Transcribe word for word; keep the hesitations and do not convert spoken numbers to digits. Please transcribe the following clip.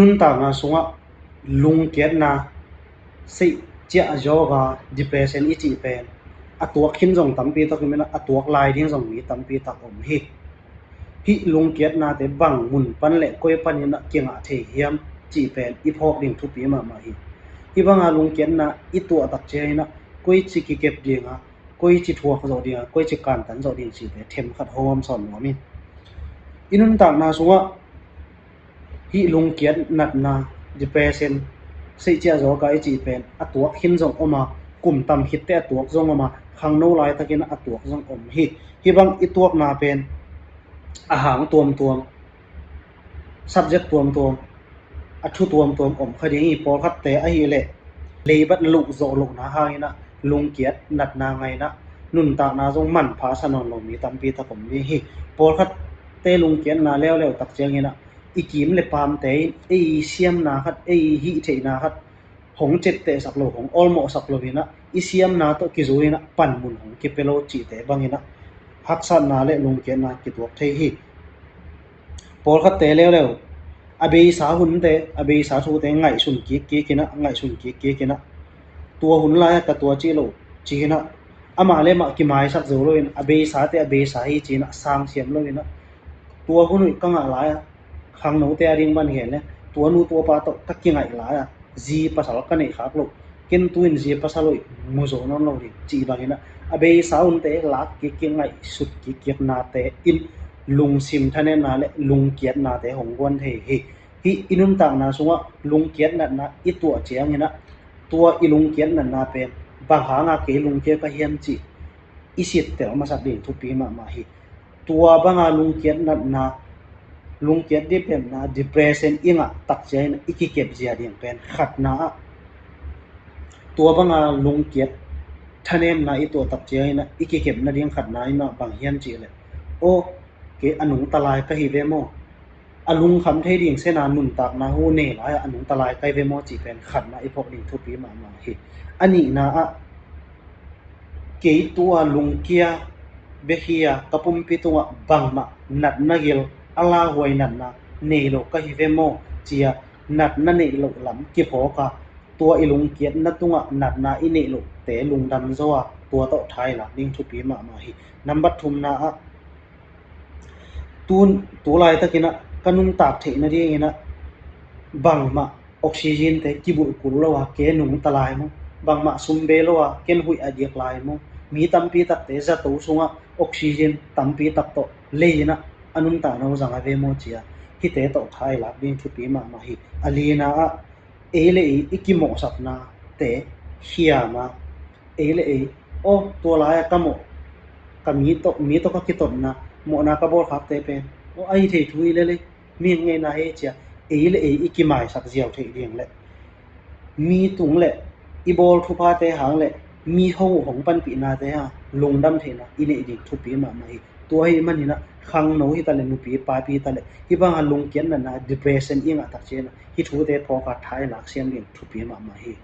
Nuntakna sungah lungkiatna, seih ciah zawka depression i cih pen a tuak khin zong tampi tak om in ah, a tuak lai ding zong mi tampi tak om hi. Hih lungkiatnate bang mun pan le koi panin ah kingah thei hiam cih pen i phawk ding thupi mahmah hi. Hih banga lungkiatna i tuah tak ciangin ah koici kikep dinga, koici thuak zawh dinga, koici kantan zawh ding cihte themkhat hong om sawn nuam in. I nuntakna sungah hih lungkiat natna, depression, seih ciah zawka i cih pen a tuak khin zong om a, kum tam khitte a tuak zong om a, khangno laitakin a tuak zong om hi. Hih bang i tuakna pen a hang tuamtuam, subject tuamtuam, a thu tuamtuam om kha ding hi. Pawlkhatte ahih leh leibat luh zawh lohna hangin ah lungkiat natna ngaina, nuntakna zong manpha sa nawn lo mi tampi tak om ding hi. Pawlkhatte lungkiatna leuleu tak ciangin ah i kim le pamte in ei siamna khat, ei hih theihna khat hong cettehsak lo, hong awlmawhsak lo in ah, i siamna tawh kizui in ah panmun hong kipia lo cihte bangin ah haksatna le lungkiatna kituak thei hi. Pawlkhatte leuleu a beisa hunte, a beisa thute ngaihsun kikkik in ah, ngaihsun kikkik in ah, tua hun lai-ah ka tua cih lo ci in ah, amah le mah kimaisak zo lo in ah, a beisate a beisa hi ci in ah sangsiam lo in ah, tua hun uh ka ngah lai-ah khangnote a ding ban gen le, tua nu tua pa tawh ka kingaih lai-ah zi pasal ka neih khak loh, ken tu in zi pasal uh mu zo nawn lo ding cih bangin ah, a beisa hunte lak kikkik, ngaihsut kikkiknate in lungsim thanemna le lungkiatnate hong guan thei hi. Hih i nuntakna sungah lungkiat natna i tuah ciangin ah, tua i lungkiat natna pen bang hanga kei lungkia ka hiam cih i sittel masak ding thupi mahmah hi. Tua banga lungkiat natna, lungkiat dipemna, depression i ngah tak ciangin i kikep zia ding pen khatna ah, tua banga lungkiat thanemna i tuah tak ciangin i kikep nading khatna in ah bang hiam cih leh, aw, kei a nungta lai ka hi ve maw? A lungkham thei ding sena nuntakna hu nei lai-ah a nungta lai ka hi ve maw cih pen khatna i phawk ding thupi mahmah hi. A nihna ah, kei tua lungkia bek hi a, ka pumpi tungah bangmah natna gil, a lauhuai natna nei lo ka hi ve maw ci-a natna neih loh lam kiphawk a, tua i lungkiatna tungah natna i neih lohte lungdam zo a, tua tawh thailak ding thupi mahmah hi. Nambat thumna ah, tu, tu laitakin ah ka nuntak theih nadingin ah bangmah oxygen-te kibulh kul lo a kei nungta lai maw? Bangmah sum be lo a ken huih a diak lai maw? Mi tampi takte zato sungah oxygen tampi tak tawh lei in ah a nuntakna uh zang a ve maw ci-a, hihte tawh thailak ding thupi mahmah hi. A lina ah, ei le ei i kimawhsaknate hiam a, ei le ei, aw, tua lai-ah ka mawh, ka mi tawh, mi tawh ka kitotna, mawhna ka bawlkhakte pen, aw, a hi thei thu hi lel ei, mi ngeina hi ci-a ei le ei i kimaisak ziau theih ding le, mi tung le i bawl thuphate hang le mi hong uh hong panpihnate hang lungdam theihna i neih ding thupi mahmah hi. Tua ahih manin ah khangno hi ta le, nupi papi hi ta le, hih banga lungkiat natna, depression i ngah tak ciangin ah hih thute phawk a thailak siam ding thupi mahmah hi.